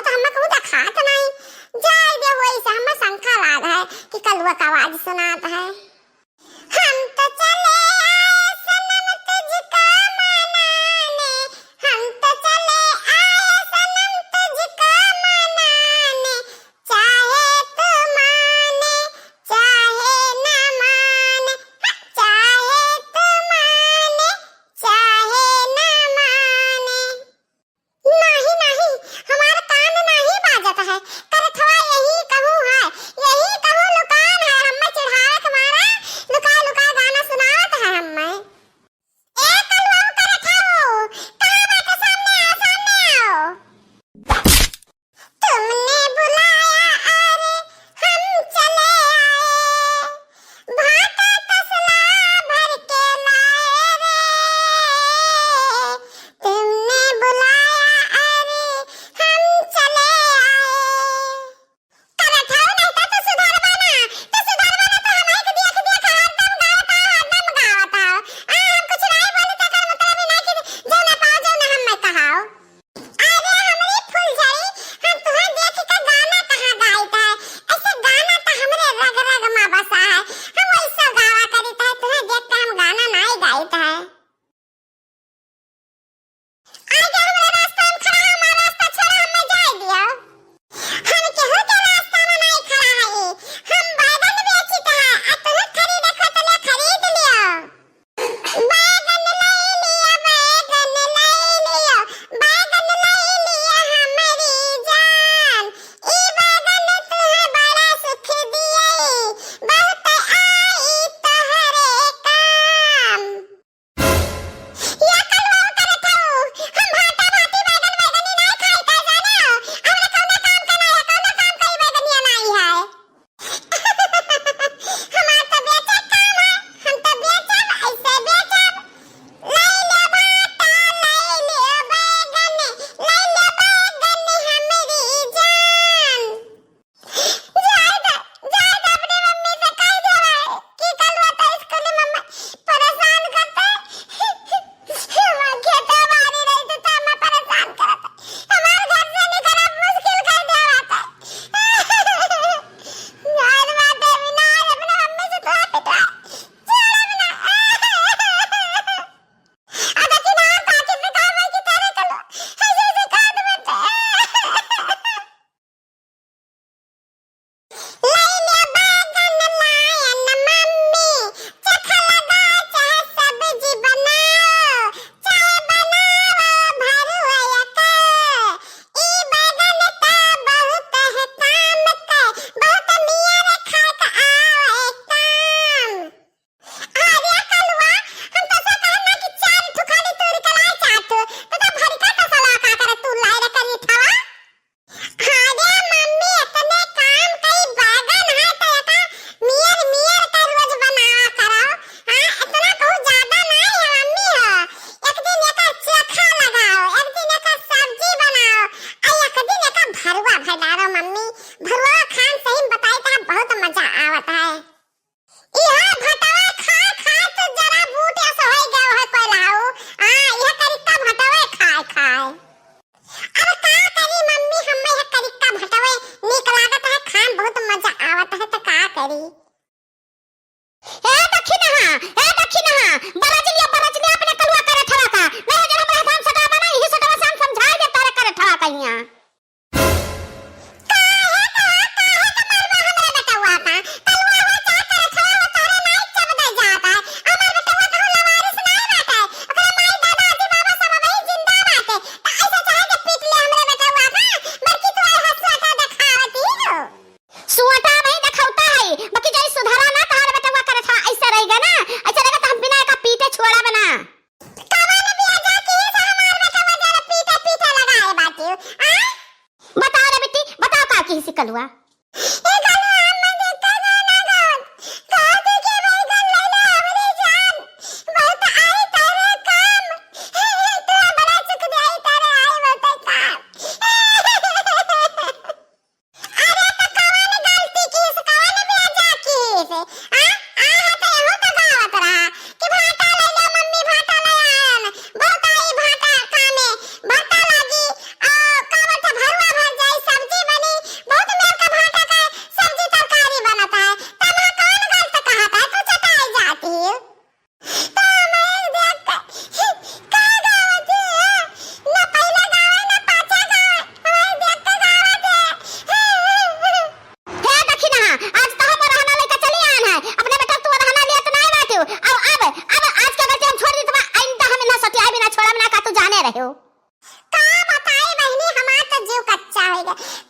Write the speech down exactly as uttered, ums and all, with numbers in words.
तो हमें कहूँ देखात नहीं। जाए दे, वही से हमें शंका लाग है कि कलुआ का आवाज सुनात है। हम तो चले आए सनम तुझको मनाने, हम तो चले आए सनम तुझको मनाने, चाहे तू माने, चाहे ना माने, हाँ, चाहे तू माने, चाहे ना माने। नाही, नाही, हमार कान नाही बाजत है। करठवा यही कहूँ है, यही कहूँ लुकान है, हम्मे चिढ़ावे के मारा लुका लुका गाना सुनावत है हम्मे। ए कलुआ करठऊ, कहाँ बाटे? सामने आओ, सामने आओ। तुमने बुलाया और हम चले आए, भाटा तसला भर के लाए रे। तुमने बुलाया और हम चले आए। करठऊ नहीं तो तू सुधरबा ना, तू सुधरबा ना तो हम एक दिया के दिया के हरदम गावत आओ, हरदम गावत आओ। आ, हम कुछ नहीं बोली तो एकर मतलब ही नहीं कि जो ना पाओ, जो ना हम मैं कहाओ। अरे हमरी फुलझड़ी, हम तुहें देख के गाना कहाँ गाइत है? ऐसे गाना तो हमरे रग रग में बसा है। हम वैसे गावा करीत है, तुहें देख के हम गाना नाई गाइत है। आगे हमरे रास्ता में खड़ा हो, हमार रास्ता छोड़ा, हमें जाए दियो। हम केहू के रास्ता में नाई खड़ा है, हम बैगन बेचित है, आ तुहें खरीदे के तो ले खरीद लियो। बैगन लई लिया, बैगन लई लिया, बैगन लई लिया हमरी जान। ई बैगन तुहे बड़ा सुख दिए, बहुत आई तोहरे काम। या कलुआ करठऊ, हम भाटा भाटी बैगन बैगनी नाई खाई का जाना, हमरा कौनो काम का नाई है, कौनो काम का ई बैगनिया नाई है। हमार तो बेचब काम है, हम तो बेचब, ऐसे बेचब। लई ले भाटा, लई ले बैगन, लई ले बैगन हमरी जान। जाए द, जाए द, अपने मम्मी से कह देवा कि कलुआ तो स्कूल में मम्मी परेशान करते। हमार खेते बाड़ी रही तो हमें परेशान करत। हमार घर से निकलब मुश्किल कर देवा था। जान माते बिना अपने मम्मी से तो पिटवा। छोड़ब ना। अब की ना पाकिट में काम है कि तेरे कलुआ। ऐसे ऐसे काट मत। लइले बैगन लायन मम्मी, चख लगा चाहे सब्जी बनाओ, चाहे बनाओ भरुआ का। ई बैगन त बहुत है काम के, बहुत नियर खाए के आवे काम। अरे कलुआ, हम तो से कहना कि चार ठो खाली तूर के लाए चार ठो, तो, तो भरिका तसला का करे तू लाए रे करी ठवा? अरे मम्मी, इतने काम कई बैगन है तो एका मियर मियर का रोज बनावा करो। हाँ, इतना बहुत ज्यादा नहीं है मम्मी हो। एक दिन एका चोखा लगाओ, एक दिन एका सब्जी बनाओ, आ एक दिन एका भरुआ भैलारो मम्मी। भरुआ खान सही में बताई तो बहुत मजा आवत है। इहा भटवा खा खा तो जरा बूट ऐसा होई गयो है कोइलाऊ। हाँ, इहा करिक्का भटवे खाए खाए। अब का करी मम्मी, हमें इहा करिक्का भटवे नीक लागत है, खान बहुत मजा आवत है, तो का करी? ए दखिनहा, ए दखिनहा, बरजनिया, बरजनिया अपने कलुआ करठवा का। नहीं जरा बड़ा धान सटा बना, यही सटवा से हम समझाए दे तारे करठवा कहिया। काहे का, काहे का मरबा हमरे बेटवा का? कलुआ हो चाहे करठवा हो, तोहरे नाई चबदे जात है। हमार बेटवा कहूँ लवारिस नाई बाटे। ओकरे माई, दादा, आजी, बाबा सब अबही जिंदा बाटे। त ऐसे चाहे के पीट ले हमरे बेटवा का, बल्कि तू आई हंसुआ का देखावत ही हो। सुअटा नहीं देखौता है, बाकी जई सुधारा ना तोहरे बेटवा करठवा, ऐसे रहेगा ना, ऐसे रहेगा तो हम बिना एका पीटे छोड़ा बना। कवन बिया जा की से हमार बेटवा जरा पीटे पीटे लगाए बाटी, आ? बताओ रे बेटी, बताओ का की से कलुआ? ए कलुआ, हम देखते गाना गान। कहते के बैगन ले ले हमरे जान। बहुत आई तारे काम। तू बड़ा सुख दे आई तारे आई बहुत काम। अरे तो कवन गलती कीस, कवन बेजा कीस? आ? आ है तो एहू तो गावत रहा कि भाटा ले ले मम्मी, भाटा ले आयन। बहुत आई भाटा कामे, भाटा लागी। आ, का बोलते भरुआ भर जाई। त